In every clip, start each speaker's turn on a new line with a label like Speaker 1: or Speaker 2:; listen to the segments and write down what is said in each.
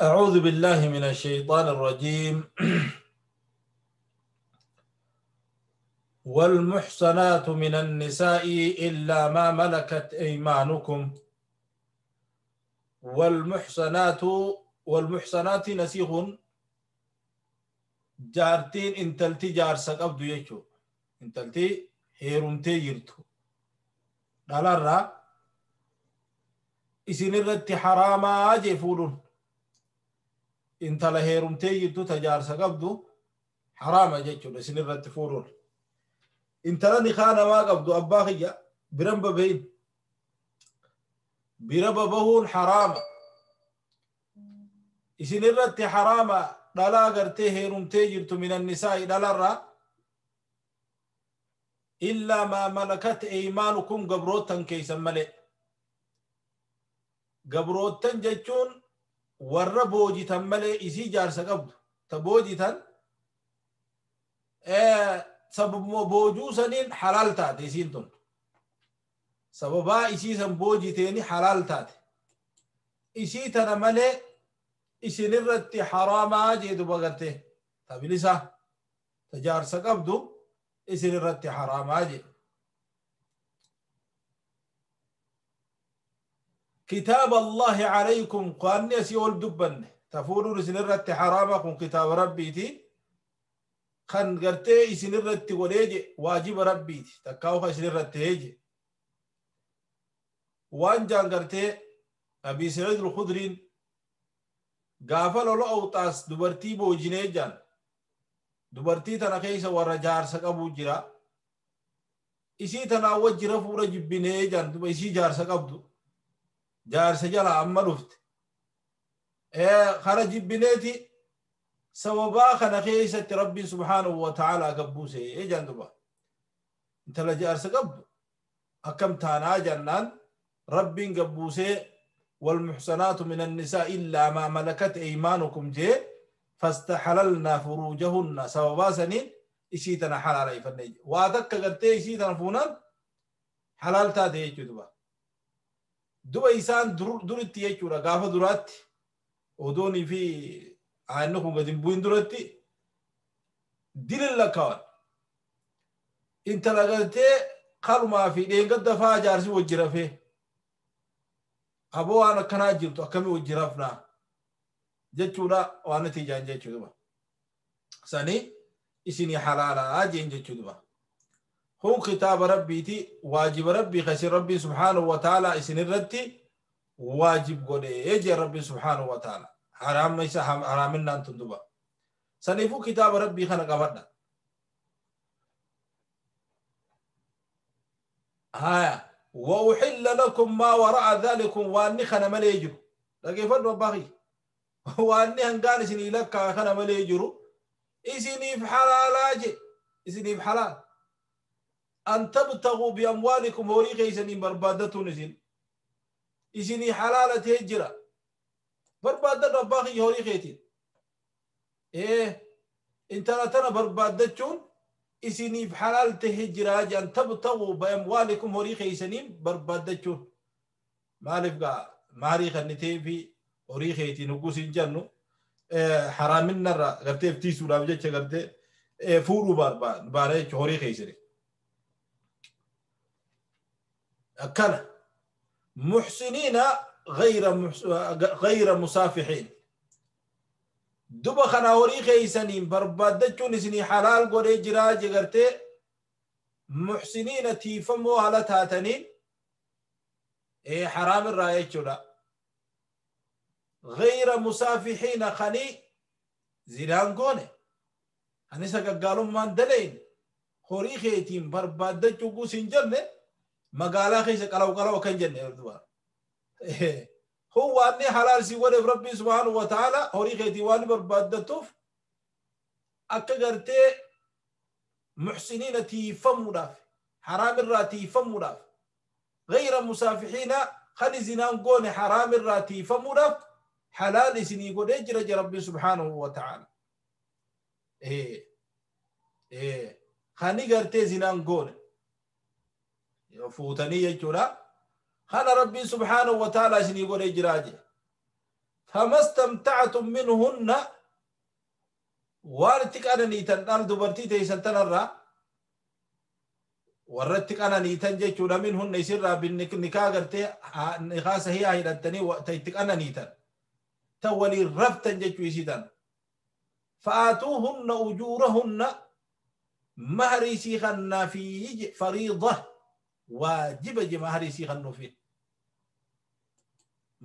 Speaker 1: أعوذ بالله من الشيطان الرجيم. والمحصنات من النساء إلا ما ملكت أيمانكم. والمحصنات والمحصنات نسيخ جارتين انتلتي جارسك أبدو يجو انتلتي هيرمتي جرتو دالارا isin irratti haraamaa jee fuudhuun intala heerumtee jirtu ta jaarsa qabdu haraama jechuudha isin irratti fuudhuun. Intala nikaa namaa qabdu abbaa kiyya biran babahin, bira babahuun haraama isin irratti haraama. Dhalaa gartee heerumtee jirtu min annisaa'i dhalarraa illaa maa malakat eymaanukum gabroottan keeysan malee. Gabroottan jechuun warra boojitan malee, isii jaarsa qabdu ta boojitan sababuma boojuu saniin halaal taate. Isiin tun sababaa isii san boojiteeni halaal taate. Isii tana malee isin irratti haraamaa jee duba. Gartee ta bilisa ta jaarsa qabdu isin irratti haraamaa jee. كتاب الله عليكم قاني سيول دبن تفولون سنرت حرامكم كتاب ربيتي خن قرتي سنرت وليجي واجب ربيتي تكاوخ سنرت هيجي. وان جان قرتي أبي سعيد الخدري gaafa lola Awxaas dubartii boojinee jaan, dubartii tana keessa warra jaarsa qabu jira, isii tanaa wajji rafuudha jibbinee jaan duba. Isii jaarsa qabdu, jaarsa jala amma dhufte kana jibbineeti. Sababaa kana keessatti Rabbiin subhaanahu wa ta'aalaa gabbuuse jaan duba. Intala jaarsa qabdu akkam taanaa jannaan Rabbiin gabbuusee والمحصنات من النساء إلا ما ملكت أيمانكم جي فاستحللنا فروجهن. سببا سنين إشيتنا حلال فنيج واتك قلتي إشيتنا فونان حلال تاتي يجو دبا دبا. إسان درتي يجو رقافة درات ودوني في عنكم قدم بوين درتي دل لكوان انت لقلتي قالوا ما في لين قد دفع جارسي وجرا فيه aboo waan akkanaa jirtu akkamii wajji rafnaa jechuudha waan natiijaan jechuudha. Sani isinii halaalaa jeen jechuudha. Kun kitaaba Rabbiiti, waajiba Rabbii kasi Rabbii subhaanahu wa ta'ala isin irratti waajib godhee jee Rabbii subhaanahu wa ta'ala. Haraamna isa haraaminaan tun duba. Saniifuu kitaaba Rabbii kana qabadha. Haya. وأحل لكم ما وراء ذلكم وأني خنا ملي يجرو لكن باقي وأني هنقان سني لك خنا ملي يجرو إسني في حلال إسني في حلال أن تبتغوا بأموالكم هوريك إسني بربادة نسين إسني حلالة هجرة بربادة باقي هوريك إيه انت لا تنا بربادة isiniif halaal tahee jira jedhan. Tabtaguu biamwaalikum horii keeysaniin barbaaddachuun maaliif gaa maarii kannitee fi horii keetiin hoggus hin jennu haraaminarra gartee tiisuudhaaf jecha gartee fuudhuu barbaada jecha horii keeysanii akkana. Muxsiniina غير مسافحين duba kana horii keeysaniin barbaaddachuun isinii halaal godhee jiraa je gartee muxsiniina tiifamoo hala taataniin haraam irraa jechuudha. غير مسافحين خني zinaan goone anisa gaggaalummaan dalayn horii keetiin barbaaddachuu guus hin jenne magaalaa keessa qalaw qalaw akkan jenne duba. هو أني حلال سي ولف ربي سبحانه وتعالى هوري خيتي واني بربادتوف أكا غرتي محسنين تيفمو حرام الرا تيفمو غير مسافحين خلي زنان قوني حرام الرا تيفمو حلال سني يقول اجرج ربي سبحانه وتعالى. إيه إيه خاني غرتي زنان قوني فوتني يجولا خان ربي سبحانه وتعالى سني يقول اجراجي. فما استمتعتم منهن waan itti qananiitan dhala dubartii teeysan tanarraa warra itti qananiitan jechuudha minhunna isirraa nikaa gartee nikaa sahihaa hidhattanii ta itti qananiitan ta waliin raftan jechuu isii tana fa'aatuuhunna ujuurahunna maharii isii kannaafi fariida waajiba je maharii isii kannuufi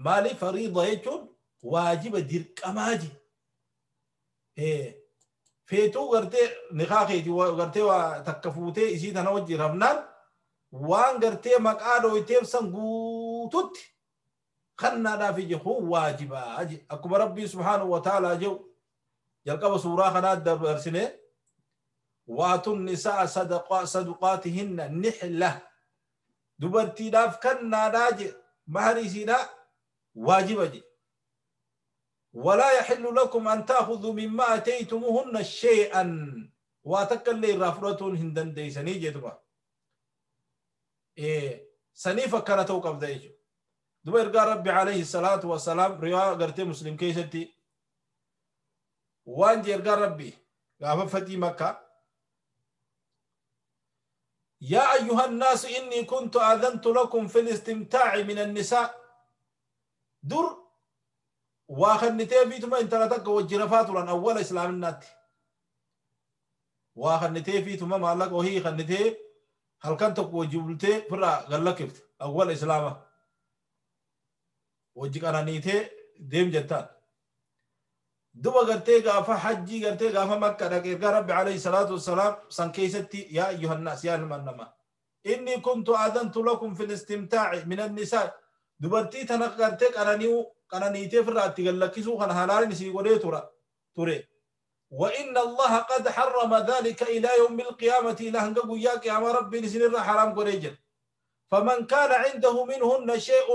Speaker 1: maali fariida jechuun waajiba dirqamaa je feetuu gartee nikaa keeti gartee waa takka fuutee isii tana wajji rafnaan waan gartee maqaa dhooyteef san guututti kannaadhaaf ije kun waajibaa je akkuma rabbii subhaanahu wa ta'aalaa jedhu jalqaba suuraa kanaa dabarsine waatun nisaa saduqaatihinna nixla dubartiidhaaf kannaadhaa je maharii isiidhaa waajiba je ولا يحل لكم أن تأخذوا مما أتيتموهن شيئا واتكل رافرتون هندن ديسني جدبا إيه سنيفة كانت توقف دايجو دبا إرقى ربي عليه الصلاة والسلام رواية قرتي مسلم كيستي وانجي إرقى ربي قافة فتي مكة يا أيها الناس إني كنت آذنت لكم في الاستمتاع من النساء در واخنتee fiituma intala takka wajji rafaa turan awwala islaaminaatti waa kannitee fiituma maallaqa wahii kannitee halkan tokko wajji bultee firraa gallakkifte awwala islaama wajji qananiitee deem jettaan duba gartee gaafa hajjii gartee gaafa makka dhaqe ergaa rabbi alayhi salaatu wassalaam san keessatti yaa ayyuhannaas yaa ilmaan namaa inni kuntu aadantu lakum fi listimtaaci min annisaa dubartii tana gartee qananiu qananiitee firraa itti gallakkisuu kana halaalin isii godhee ture وإن الله قد حرم ذلك إلى يوم القيامة إلى هنقو يا قيامة ربي لسن حرام قريجل فمن كان عنده منهن شيء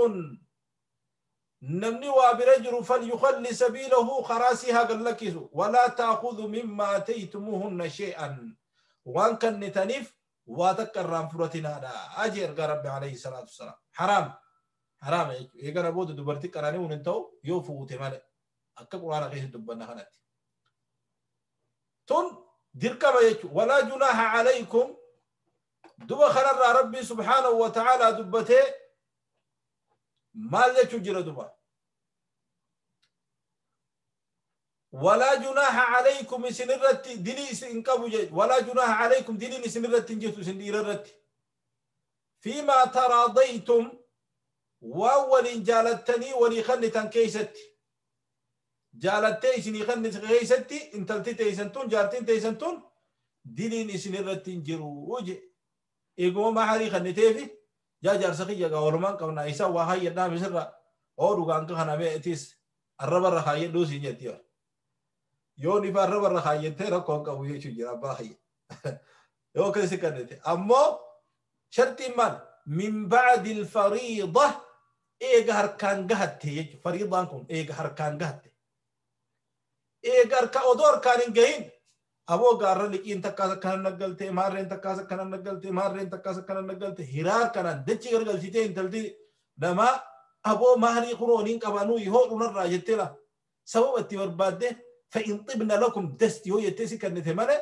Speaker 1: نمني وابرجر فليخلي سبيله خراسها قلكسو ولا تأخذوا مما أتيتموهن شيئا وان كان نتنف واتكرم فرتنا لا أجر ربي عليه الصلاة والسلام حرام حرام eegana booda dubartii qanani'uun hin ta'u yoo fuute malee akka quraana keessa dubbanna kanatti tun dirqama jechuudha walaa junaaha alaykum duba kanarraa rabbii subhaanahu wa ta'aalaa dubbatee maal jechuu jira duba walaa junaaha alaykum isin irratti dilii isin qabu jechuudha walaa junaaha alaykum diliin isin irratti hin jirtu isin dhiira irratti fiimaa taraadaytum waan waliin jaalattanii walii kennitan keessatti jaalattee isinii kennite keessatti intalti teessan tun jaartiin teessan tun diliin isin irratti hin jiru je eeguma maharii kenniteefi jaa jaarsa kiyya gaa walumaan qabna isa waa hayyadhaa misirra oo dhugaan ka kana meetis arrabarra kaayyadhuu siin jetti yoo yoon ifa arrabarra kaayyattee rakkoo hin qabu jechuu jira abbaa kiyya yoo akkasi kennite ammoo shartiin maal min ba'di alfariida eega harkaan gahatte jechuudha fariidaan kun eega harkaan gahatte eega harka odoo harkaan hin gahin aboo gaarra liqiin takkaas akkana naggalte maarreen takkaas akkana naggalte maarreen takkaas akkana naggalte hiraar kanaan dachi gargalchitee intalti namaa aboo maarii kunoo niin qabanuu yoo dhunarraa jettee la sababa itti barbaadde fa'in xibna lakum dasti yoo jettee si kennite malee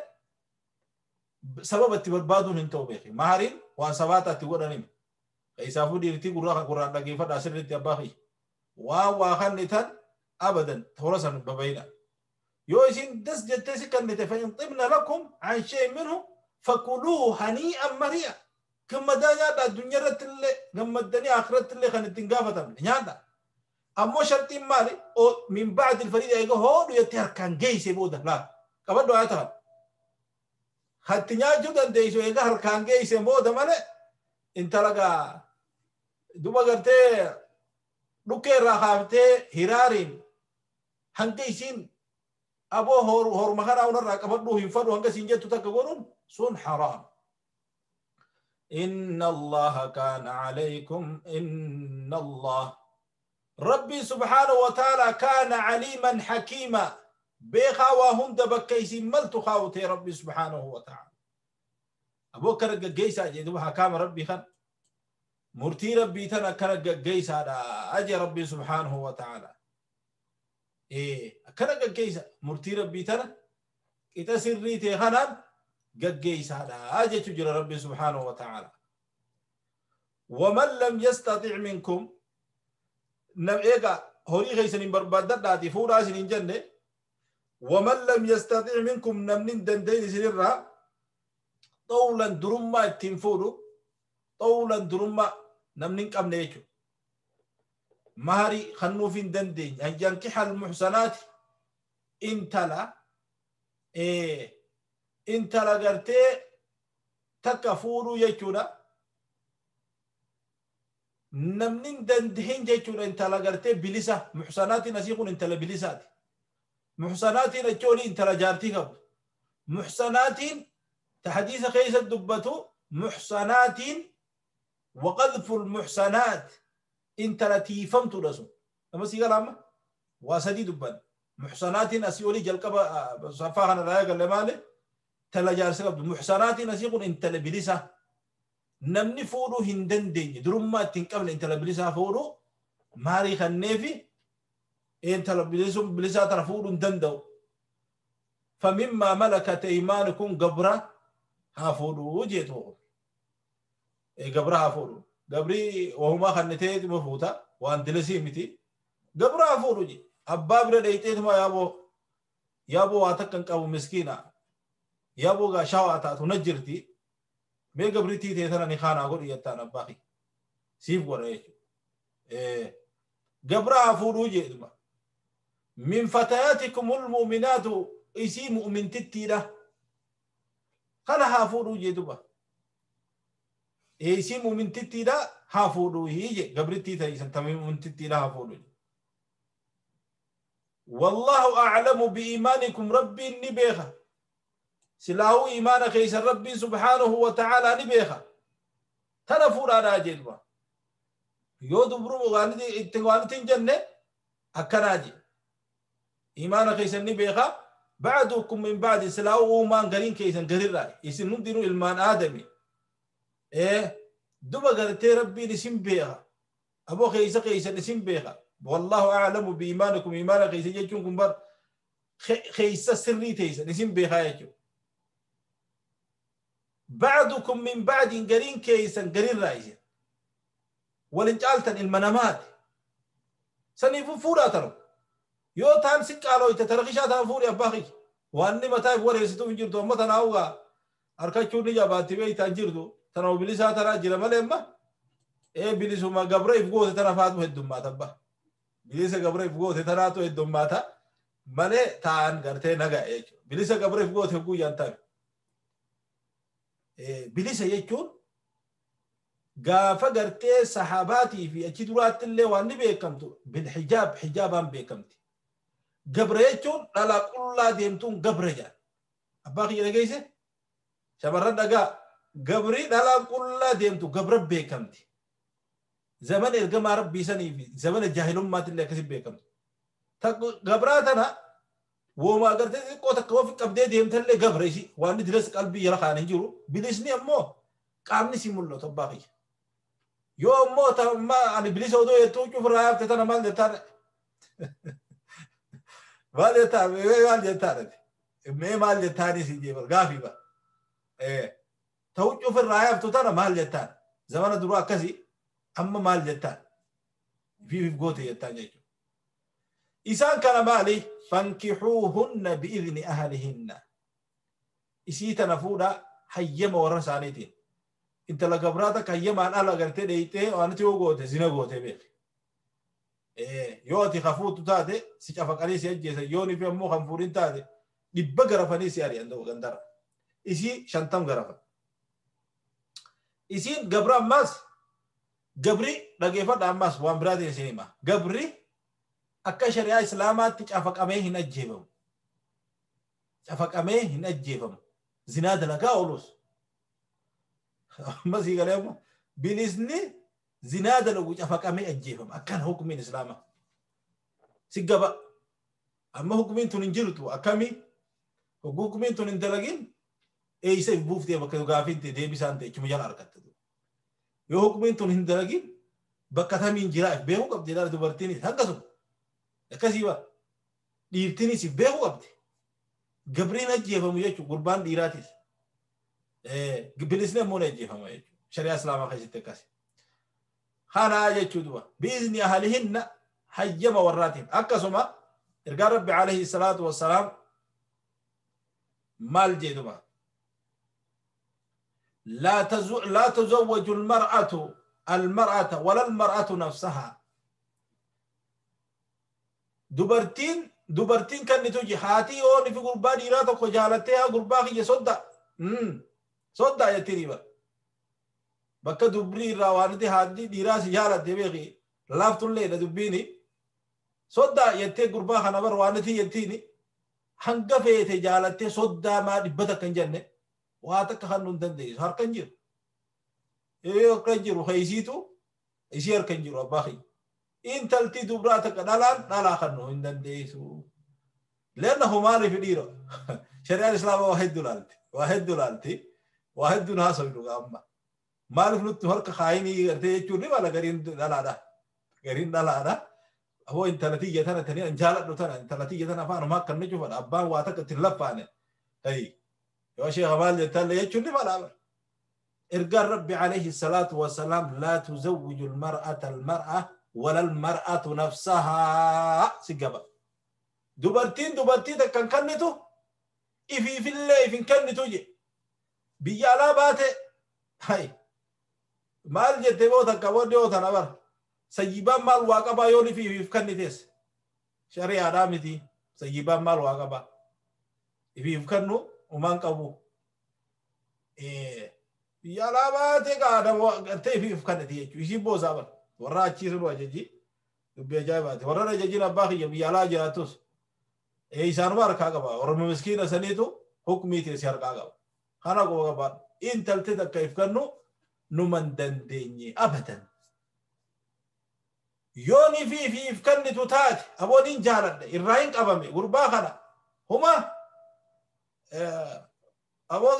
Speaker 1: sababa itti barbaaduun hin ta'u beeki maariin waan sabaata itti godhanime isaafuu dhiirtii gurraa gurraan dhageeffadhaa sirriitti abbaa kiyya waan waa kennitan abadan toora san babayna yoo isin das jettee si kennite fa'in xibna lakum an shay minhu fakuluu hanii'an mari'a gammadaa nyaadha addunyaa irratti illee gammaddanii akhiratti illee kan ittiin gaafatamne nyaadha ammoo shartiin maali min ba'di alfariida eega hoodhu jettee harkaan geeyse booda laa qabadhu haa ta'an hatti nyaachuu dandeessu eega harkaan geeyse booda malee intala gaa duba gartee dhukkee irraa kaaftee hiraariin hanga isiin aboo horma kanaa unarraa qabadhuu hin fadhu hanga isiin jettu takka godhuun sun haraam. إن الله كان عليكم إن الله ربي سبحانه وتعالى كان عليما حكيما بيخا وهم دبكيسي ملت خاوتي ربي سبحانه وتعالى أبو كرق جيسا جدوها حكام ربي خن مرتي ربي تنا كرق جيسا أجي ربي سبحانه وتعالى. Akkana gaggeessa murtii rabbii tana qixa sirrii ta'e kanaan gaggeessaadha jechuu jira rabbi subhaanahu wa ta'ala. Waman lam yastatic minkum nam eega horii keessan hin barbaaddadhaati fuudhaa isin hin jenne. Waman lam yastatic minkum namni hin danda'in isinirraa xawlan durummaa ittiin fuudhu, xawlan durummaa namni hin qabne jechuudha. Maharii kennuuf hin dandeenye an yankiha almuhsanaati intala gartee takka fuudhuu jechuudha. Namni hin dandahin jechuudha intala gartee bilisa. Muhsanaatiin asii kun intala bilisaati. Muhsanaatiin achi olii intala jaartii qabdu. Muhsanaatiin ta hadiisa keessa dubbatu muhsanaatiin waqadfu lmuhsanaat intala tiifamtuudha sun. Nama sii gala amma waa sadii dubban. Muhsanaatiin asii olii jalqaba saffaa kana irraa eegalle maali? Tala jaarsa qabdu. Muhsanaatiin asii kun intala bilisa. Namni fuudhuu hin dandeenye durummaa ittiin qabne intala bilisaa fuudhuu maarii kanneefi intala bilisaa tana fuudhuu hin danda'u. Famimmaa malakat aymaanukum gabra haa fuudhuu jeetu. Gabra haa fuudhu. Gabri wahumaa kannitee dhuma fuuta waan dilisii miti. Gabra haa fuudhu je. Abbaa bira dheeyxeetuma yaaboo waa takka hin qabu miskiina. Yaaboo gaa shawaa taatu na jirti. Mee gabriitii ta'e tana ni kaanaa godhi jettaan abbaa kee. Siif godha jechuudha. Gabra haa fuudhuu jedhuma. Min fatayaatikumul mu'minaatu isii mu'mintittiidha. Kana haa fuudhuu jedhuma. Isii mu'mintittiidha haa fuudhuu je gabrittii ta'e isan tamii mu'mintittiidha haa fuudhuu. Wallahu a'lamu bi'iimaanikum rabbiin ni beeka. Silaahuu iimaana keeysan rabbiin subhaanahu wa ta'aalaa ni beeka. Tana fuudhaadhaa jedhuma. Yoo dubruu itti waaniti hin jenne akkanaa jedhe. Iimaana keeysan ni beeka. Ba'dukum min ba'di silaahuu uumaan gariin keeysan garirraa. Isin hundinuu ilmaan aadami. Duba gartee rabbiin isin beeka. Aboo keeysa keeysan isin beeka. Wallahu a'lamu biimaanikum iimaana keeysan jechuun kun bar keeysa sirrii teeysan isin beekaa jechuudha. Ba'dukum min ba'din gariin keeysan garirraa isin. Walin caaltan ilma namaati. Saniifuu fuudhaa tanu. Yoo taan si qaalooyte tarkishaa tana fuudhi abbaa kiyya. Waan inni mataa if wareessituuf hin jirtu amma tanaa ugaa harkachuun ni jabaatti beektaa hin jirtu. Tana bilisaa tanaa jira malee amma bilisuma gabra if goote tana faatu heddummaata abbaa. Bilisa gabra if goote tanaatu heddummaata malee ta'an gartee nagaa jechuudha. Bilisa gabra if goote guyyaan ta'e. Bilisa jechuun gaafa gartee sahaabaatii fi achi duraatti illee waan ni beekamtu bilhijaab hijaabaan beekamti. Gabra jechuun dhalaa qullaa deemtuun gabra jedhan. Abbaa kiyya dhageesse? Shamarran dhagaa gabri dhalaa qullaa deemtu gabra beekamti. Zamana ergamaa rabbii sanii fi zamana jaahilummaatti illee akkasi beekamti. Gabraa tana wooma agartee xiqqoo takka ofi qabdee deemtallee gabra isi waan inni dilas qalbii jala kaan hin jiru. Bilisni ammoo qaamni si mul'atu abbaa kiyya. Yoo ammoo ani bilisa odoo jettuu cufraa yaafte tana maal jettaan? Maal jettaan? Mee maal jettaan? Mee maal jettaanis hin jeebar gaafii ba. Ta'u cufirraa yaaftu tana maal jettaan? Zamana duraa akkasii amma maal jettaan? Fiif goote jettaan jechuudha. Isaan kana maali? Fankixuuhunna bi'idni ahlihinna. Isii tana fuudha hayyama warra isaaniitiin. Intala gabraa takka hayyamaan ala gartee dheeyxee waan yoo goote zina goote beeki. Yoo ati kafuutu taate si cafaqanii si ajjeesan yoo nifi ammoo kan fuudhin taate 100 garafanii si ari'an gandara. Isii 50 garafan. Isiin gabra ammaas gabri dhageeffadha ammaas waan biraatiin isin hima. Gabri akka shari'aa islaamaatti cafaqamee hin ajjeefamu. Cafaqamee hin ajjeefamu. Zinaa dalagaa oolus. Ammas galee ammoo bilisni zinaa dalagu cafaqamee ajjeefama. Akkana hukumiin islaamaa. Si gaba. Amma hukumiin tun hin jirtu akkamii? Hukumiin tun hin dalagin eeysa if buuftee bakka gaafiin ta'e deebisaan ta'e chuma jala argatte. Yoo hukumiin tun hin dalagin bakka tamiin jiraa if beekuu qabdi ilaala dubartiinis akkasuma. Akkasii bara. Dhiirtinis beekuu qabdi. Gabriin ajjeefamu jechuudha gurbaan dhiiraatis. Bilisni ammoo ni ajjeefama jechuudha. Shari'aa Islaamaa keessatti akkasi. Kanaa jechuu duba. Biizni ahalihinna hayyama warraatiin. Akkasuma ergaan Rabbi alayhi salaatu wassalaam maal jee duba. لا تزوج المرأة المرأة ولا المرأة نفسها. Dubartiin kan ni tuji haati yoo ni fi gurbaa dhiiraa tokko jaalattee haa gurbaa kiyya sodda sodda jettee dhiiba. Bakka dubrii irraa waan nuti haati dhiiraa si jaalatte beeki laaftulleedha dubbiini. Sodda jettee gurbaa kana bar waan nuti jettiini hanga feete jaalattee soddaa maa dhibba takka hin jenne waa takka kan nun dandeessu harka hin jiru. Harka hin jiru keessiitu isii harka hin jiru abbaa kiyya. Intalti dubraa takka dhalaan dhalaa kan nu hin dandeessu. Leennahu maaliif dhiira? Shari'aan Islaamaa waa hedduu laalti. Waa hedduu laalti. Waa hedduun haasofnu amma. Maaliif nutti harka kaayinii gartee jechuun ni mala gariin dhalaadha. Gariin dhalaadha. Aboo intala tiyya tana tanii an jaaladhu tana intala tiyya tana afaan akka inni cufadha abbaan waa takka ittiin laffaane. Hayi. Yoo sheekha maal jettallee jechuun ni mala. Ergaan Rabbi alayhi salaatu wasalaam laa tuzawwiju almar'ata almar'a ولا المرأة نفسها سجبا. دبرتين دبرتين كان كنتو إفي في الله إفي كنتو جي بيالا باتي هاي مال جت بوتا كبودي وتا نبر سيبان مال واقبا يوني في في كنتيس شريعة دامتي سيبان مال واقبا إفي في كنو ومان كابو إيه بيالا باتي كادم وقتي في في كنتي يجي بوزا بر warra achii sun ajaji dubbii ajaa'ibaati warra ajajiin abbaa kiyya biyya alaa jiraatus isaanuma harkaa qaba orma miskiina saniitu hukmii teessi harkaa qaba kana quba qabaan intalti takka if kennu numan dandeenye abadan yooni fi fi if kennitu taate abooniin jaaladhe irraa hin qabame gurbaa kana huma aboo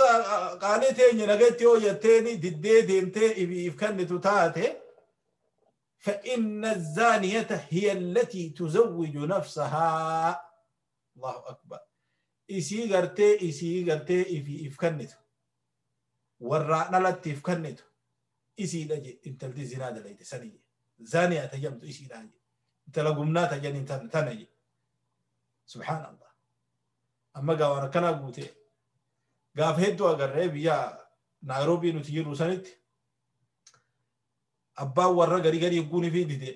Speaker 1: qaalii teenye nageetti yoo jetteeni diddee deemtee if kennitu taate. فإن الزانية هي التي تزوج نفسها. الله أكبر. إسي غرتي إسي غرتي إفي إفكنتو ورانا لتي إفكنتو إسي لجي انت التي زنا دليت سنية زانية تجمت إسي لجي انت لقمنا تجنين تنجي. سبحان الله. أما قوانا كنا قوتي قاف هدو أقرب بيا نيروبي نتيجي سنت abbaan warra garii garii eegguun fi dide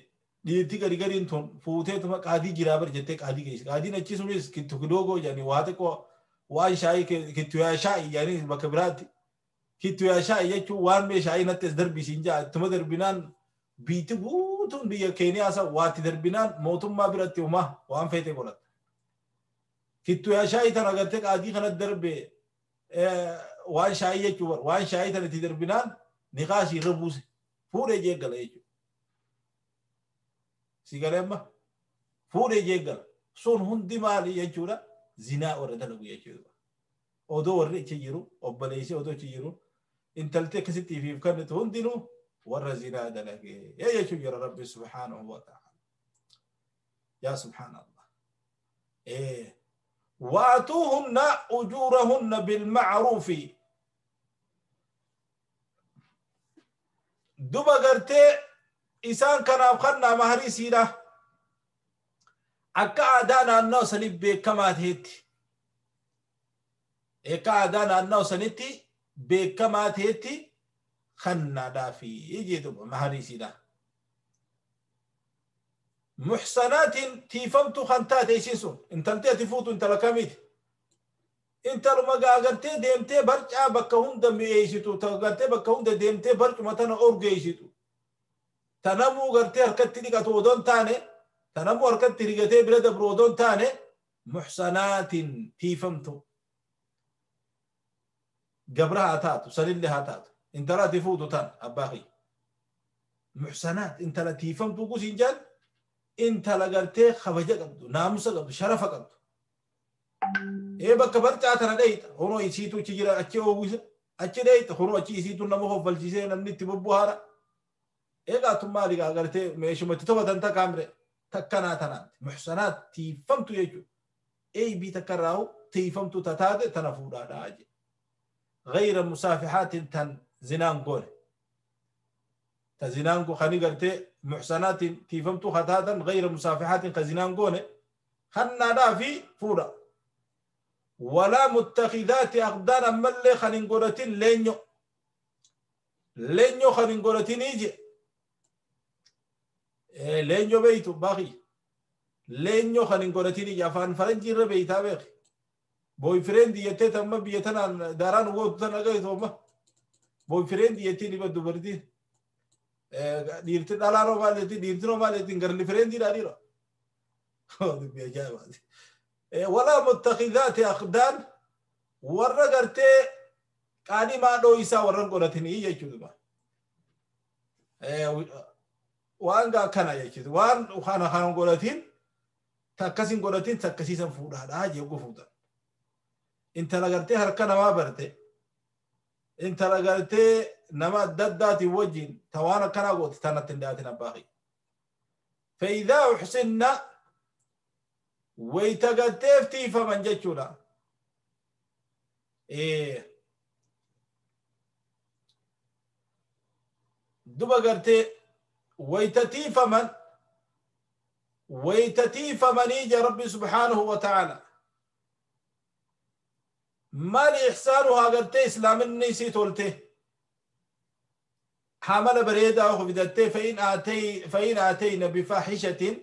Speaker 1: dhiirti garii gariin tun fuuteetuma qaadii jiraa bar jettee qaadii geessi. Qaadiin achi sunis kittu kidoogoo jedhanii waa xiqqoo waan shaayii kittu yaa shaayii jedhanii bakka biraatti kittu yaa shaayii jechuun waan mee shaayii natti as darbisiin jaa ittuma darbinaan biitti guutuun biyya Keeniyaa isa waatti darbinaan mootummaa biratti homaa waan feete godhatta. Kittu yaa shaayii tana agartee qaadii kanatti darbe waan shaayii jechuun waan shaayii tana itti darbinaan niqaasii irra buuse. Fuudhee jeeggala jechuudha. Si galee amma fuudhee jeeggala. Sun hundi maali jechuudha? Zinaa warra dalagu jechuudha. Odoo warri achi jiru obboleessee odoo achi jiru intalti akkasitti ifiif kennitu hundinuu warra zinaa dalagee jechuu jira Rabbi subhaanahu wa ta'ala. Yaa subhaanallah. Waatuuhunna ujuurahunna bilma'ruufi. Duba gartee isaan kanaaf kannaa maharii siidha. Akka aadaa naannoo sanitti beekamaa ta'etti. Akka aadaa naannoo sanitti beekamaa ta'etti kannaadhaafi jedhuma maharii siidha. Muxsanaatiin tiifamtu kan taate isiin sun intalti ati fuutu intala kamiiti? Intaluma gaagartee deemtee barcaa bakka hunda mi'eessitu gartee bakka hunda deemtee barcuma tana orgeessitu tanamuu gartee harkatti dhiqatu odoo hin taane tanamuu harkatti rigatee bira dabru odoo hin taane muxsanaatiin tiifamtu gabra haa taatu sanillee haa taatu intala ati fuutu tan abbaa kiyya muxsanaat intala tiifamtu gusiin jaan intala gartee kabaja qabdu naamusa qabdu sharafa qabdu. Bakka barcaa tana dheeyxa honoo isiitu achi jira achi oowwisa achi dheeyxa honoo achi isiitu nama hoffalchisee namni itti bobbohaara. Egaa tun maali gaa gartee meeshumatti tophatan takkaamre takkanaa tanaatti muxsanaat tiifamtu jechuudha. Eybii takka irraa tiifamtu tataate tana fuudhaadha je. Gayra musaafihaatin tan zinaan goone. Ta zinaan kani gartee muxsanaatiin tiifamtu kataatan gayra musaafihaatin ka zinaan goone kannaadhaa fi fuudha. Walaa muttakidaati aqdaan ammallee kan hin godhatin leenyo. Leenyo kan hin godhatinii je. Leenyo beeytu baaqii. Leenyo kan hin godhatinii je afaan faranjii irra beeytaa beeki. Boyfriend jettee tamma biyya tanaan daaraan gootu tan agartu amma. Boyfriend jettiin dhiba dubartiin. Dhiirti dhalaan hoo maal jettiin dhiirti hoo maal jettiin garli friendiidha dhiira. Dubbii ajaa'ibaati. Walaa muttakidaati aqdaan warra gartee qaadhimaa dhooyisaa warra godhatinii jechuudha. Waan akkana jechuudha. Waan kana kan godhatin takkasin godhatin takkasiisan fuudhaadha jee fuudhan. Intala gartee harka namaa barte intala gartee nama adda addaatiin wajjin ta waan akkanaa goote tanatti hin dhiyaatin abbaa kiyya. Fa'idaa uxsinna wayta garteef tiifaman jechuudha. Duba gartee wayta tiifaman wayta tiifamanii ja Rabbi subhaanahu wa ta'ala. Maali ihsaanuhaa gartee islaaminni isii tolte hamala bareedaa of fidattee fa'in aatayna bifaaxishatin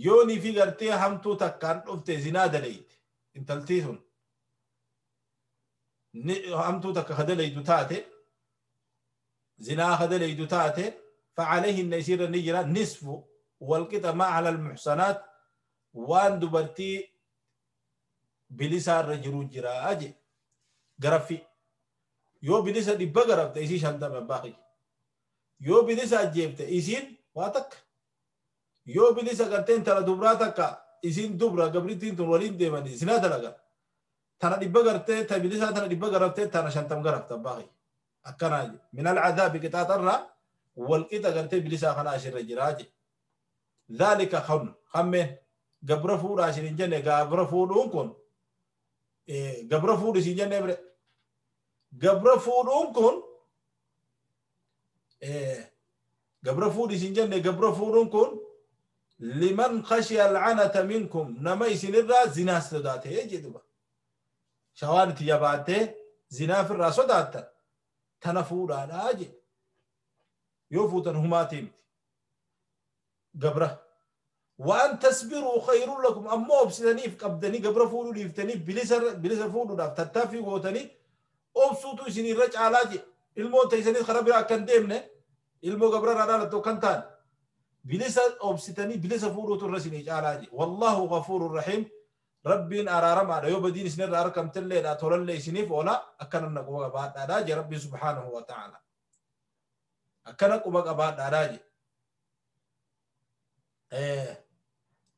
Speaker 1: yoonii fi gartee hamtuu takkaan dhufte zinaa dalayte intaltii sun hamtuu takka kadalaydu taate zinaa kadalaydu taate فعليهن يصير النجرة نصف والقطع ما على المحصنات وان دبرتي bilisa irra jiru jira je garaffi yoo bilisa 100 garafte isii 50 abbaa kiyya yoo bilisa ajjeefte isiin waa takka yoo bilisa gartee intala dubraa takka isiin dubra gabrittiin tun waliin deemanii zinaa dalagan tana 100 gartee ta bilisaa tana 100 garaftee tana 50 garafte abbaa kiyya akkanaa je min alcadaabi qixaaxarraa walqixa gartee bilisaa kana ashirra jiraa je dhalika kammeen gabra fuudhaa ishin hin jenne gabra fuudhuun kun gabra fuudhu isin jenne bre gabra fuudhuun kun gabra fuudhu isin jenne gabra fuudhuun kun liman khashiya al'anata minkum nama isinirraa zinaa sodaate jedhuba shawaan itti jabaattee zinaa firraa sodaattan tana fuudhaadhaa jedhe yoo fuutan humaatii miti gabra وأن تصبروا خير لكم أما أبسطني في قبضني قبر فولو ليفتني بلسر فولو داف تتافي قوتني أبسطو إسني رجع علاجي الموت إسني خراب كان ديمنه المو قبر رانا لتو كنتان بلسر أبسطني بلسر فولو ترسني علاجي والله غفور رحيم ربي أرارم على يوم بدين إسني راركم تلي لا تولى لي إسني فولا أكننا قوة بعد علاجي ربي سبحانه وتعالى أكنا قوة بعد علاجي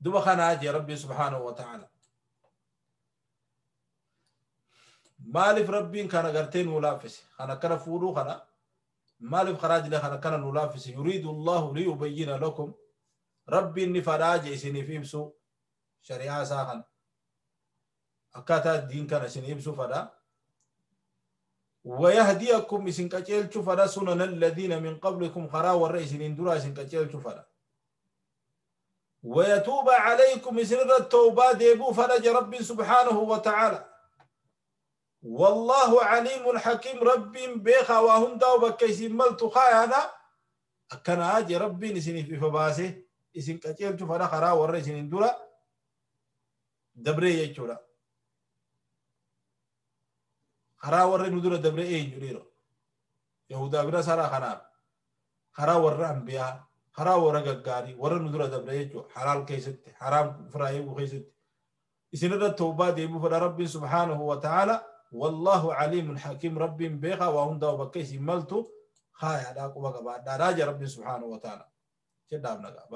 Speaker 1: دوبا خانا أجي ربي سبحانه وتعالى مالف ربي كان غرتين ولافس خانا كان فولو خانا مالف خراج له خانا كان ولافس يريد الله ليبين لكم ربي إني فراج إسني في بسو شريعة ساخن أكاتا الدين كان إسني بسو فدا ويهديكم إسن كتشيل فدا سنن الذين من قبلكم خرا والرئيس إندورا إسن كتشيل فدا ويتوب عليكم سر التوبة ديبو فرج رب سبحانه وتعالى والله عليم حكيم رب بيخا وهم داو بكيسي ملتو خايانا أكنا آجي ربي نسيني في فباسي إسن كتير تفرا خرا ورئيسين اندورا دبري يجورا خرا ورئي ندورا دبري يجوريرو يهودا بنا سارا خنا خرا ورئ أنبياء خرا ورا غغاري ورا ندورا دبري يجو حلال كيست حرام فرايو كيست إسن التوبة ديبو فلا ربي سبحانه وتعالى والله عليم حكيم ربي بيخا وهم داو بكيسي ملتو خايا داكو بقى بعد راجع ربي سبحانه وتعالى شدابنا.